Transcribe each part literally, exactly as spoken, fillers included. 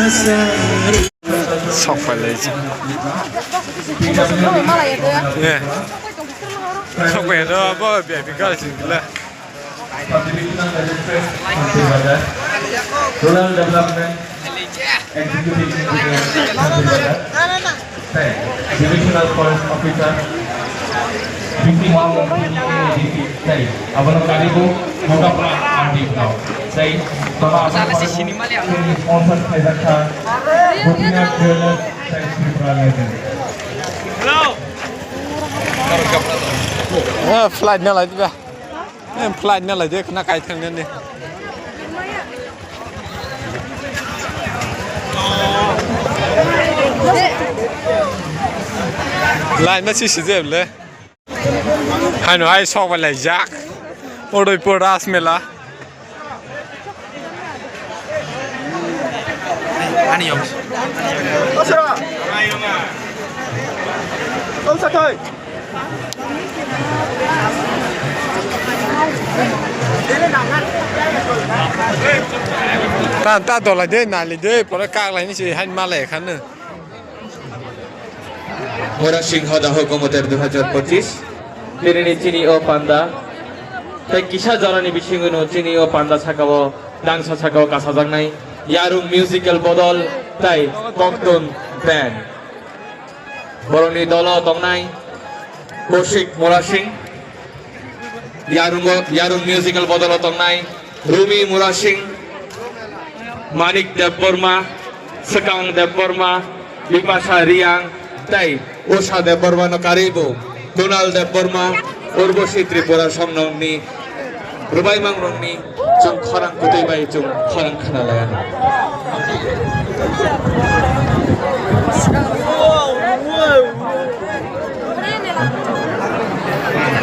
Sok pai lai. Ne. Sok pai do bo B I P gari sing gila. Rural Development Executive Engineer, Sanjay Bazar. Tei Divisional Forest Officer, fifty one, tei abono karibu Mugapra R D no. Tei tola abono sponsor khaijakha Gopinath Jewellers tei Tripura Legend. Hello. Flight na lai diba. Em, flight na lai de, khna kai thang ne. Line ma si si je le. Hano hai sok ba lai jak. Odoi po Ras Mela. Ani yong. Osra. Osra thai. Ta, ta dola de, nali de, pore kak lai ni si han malai khan. Mura Singha da hukumoter dui hajar pochis. Tini ni chini o panda. Tai kisa jora ni bisingo no chini o panda saka o, dangsa saka o kasa jaknai. Yarung Musical Bodol tai Koktun Band. Borokni dolo tongnai Kaushik Murasing, Yarungo, Yarung Musical Bodolo tongnai Rumi Murasing, Manik Debbarma, Swkang Debbarma, Bipasha Riang, tei Usha Debbarma no karibu Kunal Debbarma, Urbosi Tripura Songnongni Rwbaimangrokni chwng khorang kwtwi bai chwng khorang khna lai anw.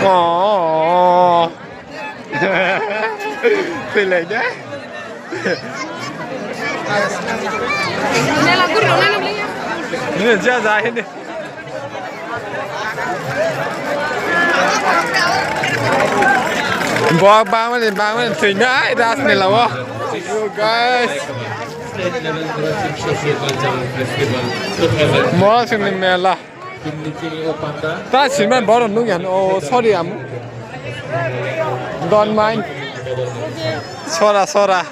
Oh. Thwi lai de. Nila guri rwna nw bwlai ya. Nini ja ja hindi. Bo bangmani, bangmani thwinai Ras Mela o. Guys. Mol sini mela. Ta siman boro nung yan. Oh, sorry, amu. Don't mind. Sora, sora.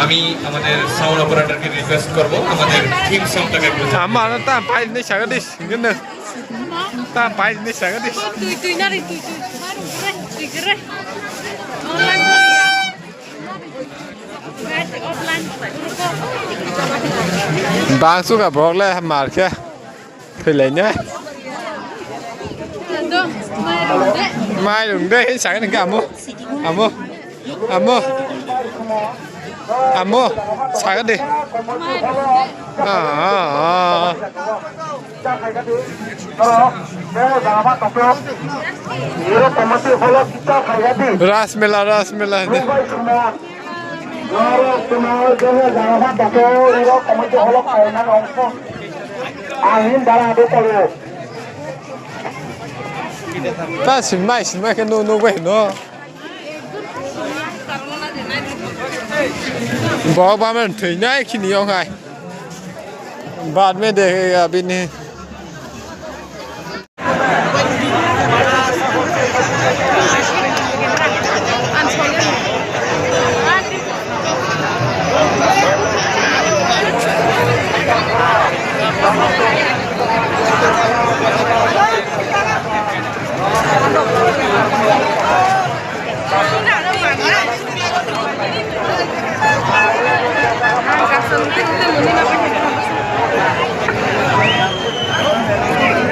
আমি আমাদের সাউন্ড অপারেটরকে রিকোয়েস্ট করব আমাদের থিম সংটাকে একটু আমার তা পাইল নি সাগা দিস গেন তা পাইল নি সাগা দিস তুই তুই না রে তুই তুই তুই করে online করিয়া offline. Bangsu ka bokle marke. Thwilaina. Mai rung de, sakni khe amo. Amo. Amo. Amo. Sakni. Ah, ah, ah. Ras Mela, Ras Mela. Ta sinmai, sinmai khe no, no, bai no. Bo ba men thwi nai khini yong hai. Baad mein dekhega abhi nahi.